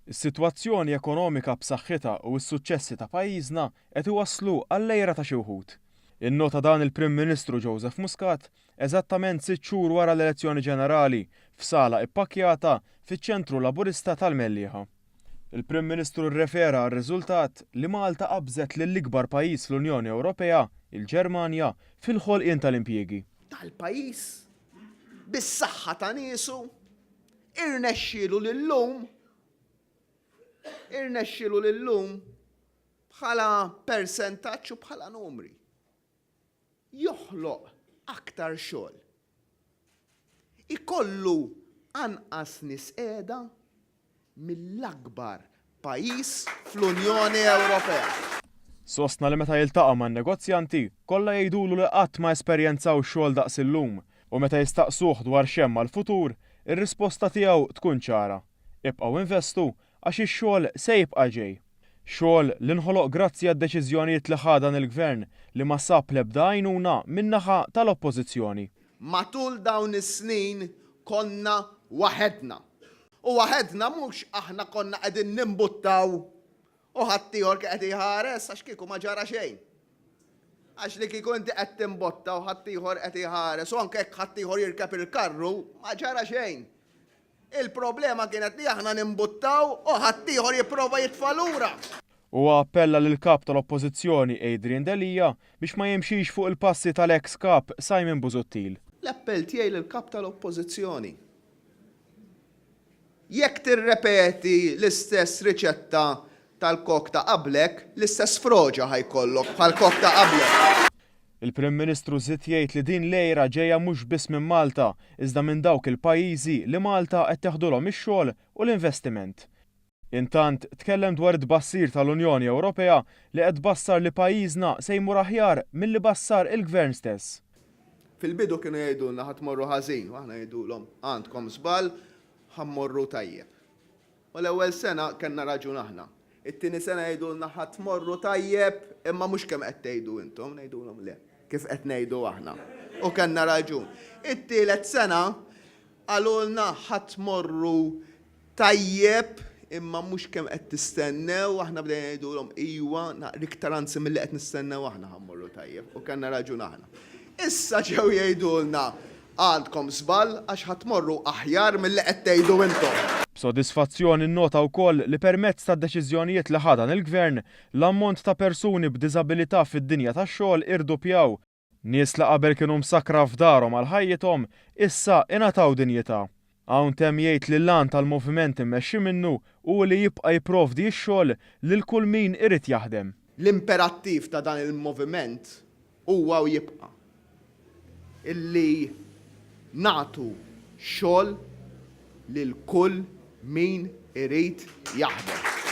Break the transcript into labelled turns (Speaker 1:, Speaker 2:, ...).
Speaker 1: Is-sitwazzjoni ekonomika b'saħħitha u s-suċċessi ta' pajjiżna qed iwasslu għall-għira ta' xi wħud. Innota dan il-Prim Ministru Joseph Muscat eżattament sitt xhur wara l-elezzjoni ġenerali f'sala ippakkjata fiċ-Ċentru Laburista tal-Mellieħa. Il-Prim Ministru rrefera għar-riżultat li Malta qabżet lill-ikbar pajjiż fl-Unjoni Ewropea, il-Ġermanja, fil-ħolqien tal-impjiegi.
Speaker 2: Dal-pajjiż, bis-saħħa ta' niesu, Irnexxielu li llum, irnexxielu li llum bħala persentaġġ u bħala numri joħloq aktar xogħol. Ikollu anqas nies qiegħda mill-akbar pajjiż fl-Unjoni Ewropea.
Speaker 1: Sostna li meta jiltaqa' man-negozjanti, kollha jgħidulu li qatt ma esperjenzaw xogħol daqs illum u meta jistaqsuh dwar x'hemm għall-futur, ir-risposta tiegħu tkun ċara, Ibqgħu investu għax ix-xogħol se jibqa' ġej. Xogħol li nħoloq grazzi għad-deċiżjonijiet li ħa dan il-Gvern li ma sab l-ebda għajnuna min-naħa tal-Oppożizzjoni.
Speaker 2: Matul dawn is-snin konna waħedna. U waħedna mhux aħna konna qegħdin nimbuttaw u ħaddieħor kien qed iħares għax kieku ma ġara xejn. Għax li kieku inti qed timbotta u ħaddieħor qed iħares u anke jekk ħaddieħor jirkeb il-karru ma ġara xejn. Il-problema kienet li aħna nimbuttaw u ħaddieħor jipprova jitfa' lura.
Speaker 1: Huwa appella lill-Kap tal-Oppożizzjoni Adrian Delia biex ma jimxix fuq il-passi tal-eks Kap Simon Busuttil.
Speaker 2: L-appell tiegħi lill-Kap tal-Oppożizzjoni. Jekk tirrepeti l-istess riċetta tal-kok ta' qablek, l-istess froġa ħa jkollok bħall-kok ta' qablek.
Speaker 1: Il-Prim Ministru żied jgħid li din l-għira ġejja mhux biss minn Malta, iżda minn dawk il-pajjiżi li Malta qed teħdulhom ix-xogħol u l-investiment. Intant, tkellem dwar it-tbassir tal-Unjoni Ewropea li qed tbassar li pajjiżna se jmur aħjar milli bassar il-Gvern stess.
Speaker 2: Fil-bidu kienu jgħidulna ħa tmorru ħażin u aħna ngħidulhom għandkom żball ħa mmorru tajjeb. U l-ewwel sena kellna raġun aħna. It-tieni sena jgħidulna ħa tmorru tajjeb imma mhux kemm qed tgħidu intom, ngħidulhom le, kif qed ngħidu aħna. U kellna raġun. It-tielet sena qalulna ħa tmorru Tajjeb, imma mhux kemm qed tistennew, aħna bdejna ngħidulhom iwa, naqra iktar anzi milli qed nistennew aħna ħa mmorru tajjeb u kellna raġun aħna. Issa ġew jgħidulna għandkom żball għax ħa tmorru aħjar milli qed tgħidu intom.
Speaker 1: B'sodisfazzjon innota wkoll li permezz tad-deċiżjonijiet li ħa dan il-Gvern, l-ammont ta' persuni b'diżabilità fid-dinja tax-xogħol irduppjaw Nies li qabel kienu msakkra f'darhom għal ħajjithom, issa ingħataw dinjità. Hawn temm jgħid li l-għan tal-moviment immexxi minnu hu li jibqa' jipprovdi x-xogħol lil kull min irid jaħdem.
Speaker 2: L-imperattiv ta' dan il-moviment huwa u jibqa' illi nagħtu xogħol lil kull min irid jaħdem.